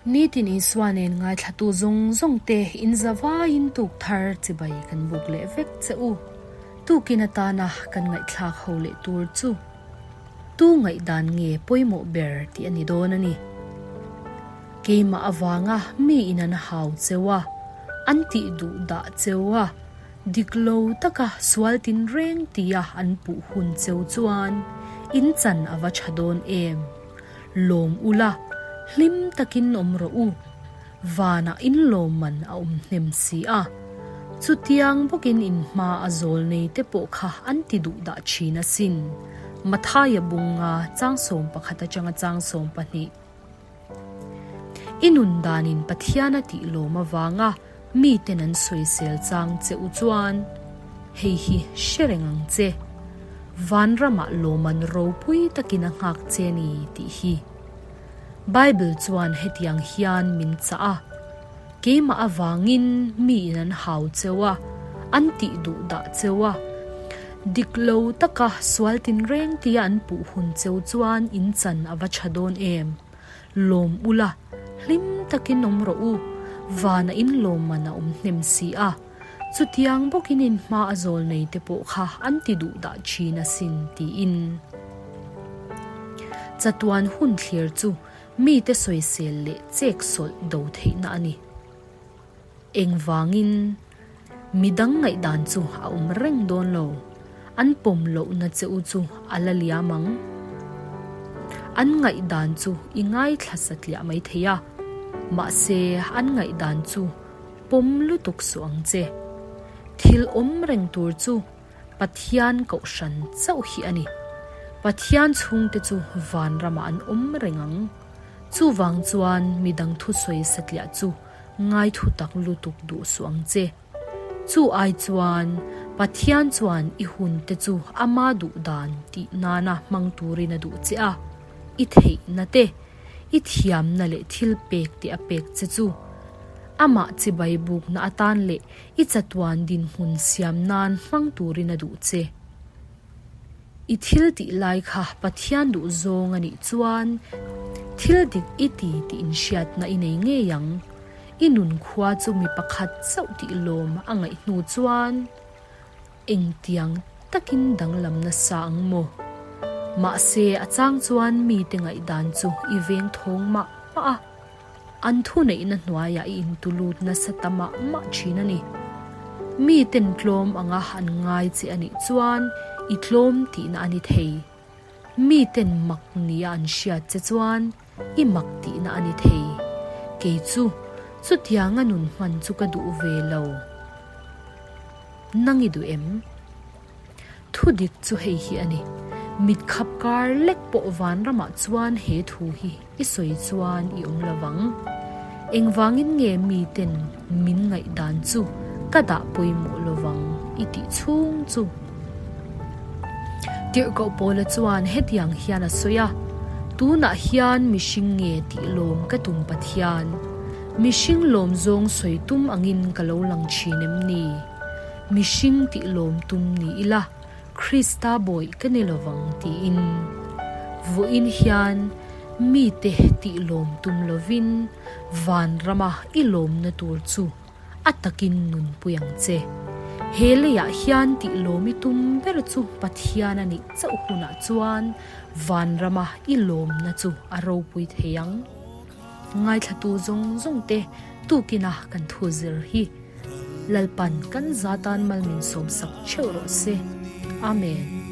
Nitin Isua nen ngaithlatu zawng zawng te in zavaiin tuk thar chibai kan buk leh vek che u. Tukin atana kan ngaihthlak ho leh tur chu tu ngaihdan nge pawimawh ber tih a ni dawn a ni. Keimah avanga mi in an hau cheu a, an tih duh dah cheu a, dik lo taka sual tinreng tia an puh hun cheu chuan in chan a va tha dawn em? Lawm ula, hlim takin awm rawh u. Vanah in lawmman a awm hnem si a. Chutiang bawkin in hma a zawl nei te pawh kha an ti duh dah thin asin. Mathaia bunga changsawm pakhat atanga changsawm pahnih. I nun danin Pathian a tih lawm avanga miten an sawisel chang che u chuan hei hi hre reng ang che. Vanramah lawman ropui takin a nghak che ni tih hi. Bible chuan hetiang hian min chah a, Keimah avangin miin an hau cheu a, an tih duh dah cheu a, dik lo taka sual tinreng tia an puh hun cheu chuan in chan a va tha dawn em? Lawm ula, hlim takin awm rawh u, vana in lawmman a awm hnem si a, chutiang bawkin in hma a zawl nei te pawh kha an ti duh dah thin asin tiin. Chatuan hun thlir chu mite sawisel leh chek sawlh do theihna a ni. Engvangin midang ngaihdan chu a awm reng dawn lo, an pawm lohna che u chu a la liam ang. An ngaihdan chu i ngaithla satliah mai thei a, mahse an ngaihdan chu pawm lutuk suh ang che. Thil awm reng tur chu Pathian kohhran chauh hi a ni. Pathian chhungte chu vanramah an awm reng ang. Chuvang chuan midang thusawi satliah chu ngaithu tak lutuk duh suh ang che. Chu ai chuan Pathian chuan i hunte chu ama duh dan tih nana hmang turin a duh che a, i theihna te, i thiamna leh thil pek te a pek che chu. Amah chibai bukna atan leh i chatuan dinhmun siam nan hmang turin a duh che. I thil tih lai kha Pathian duh zawng a nih chuan thil dik i ti tih inhriatna i nei ngei ang. I nun khua chu mi pakhat chauh tih lawm a ngaih hnu chuan engtiang takin danglam nasa ang maw? Mahse a chang chuan mite ngaihdan chu i veng thawng mah mah a. An thuneihna hnuaiah i intulut nasa ta mah mah thin a ni. Miten tlawm anga an ngai che a nih chuan i tlawm tihna a ni thei. Miten mak nia an hriat che chuan i mak tihna a ni thei. Kei chu chutianga nun hman chu ka duh ve lo. Nang i duh em? Thu dik chu hei hi a ni, Mit khap kar lek pawh vanramah chuan he thu hi i sawi chuan i awm lo vang. Engvangin nge miten min ngaihdan chu ka dah pawimawh lo vang i tih chhung chu? Tirhkoh Paula chuan hetiang hian a sawi a, Tunah hian mihring nge tih lawm ka tum Pathian? Mihring lawm zawng sawi tum angin ka lo lang thin em ni? Mihring tih lawm tum ni ila, Krista bawih ka ni lovang tiin. Vawiin hian mite tih lawm tum lovin vanrama i lawmna tur chu a takin nunpui ang che. He leiah hian tih lawm i tum ber chu Pathian a nih chauh hunah chuan vanrama i lawmna chu a ropui thei ang. Ngaithlatu zawng zawng te tukina kan thu zir hi. Lalpan kan za tan mal min sawmsak theuh rawh se. Amen.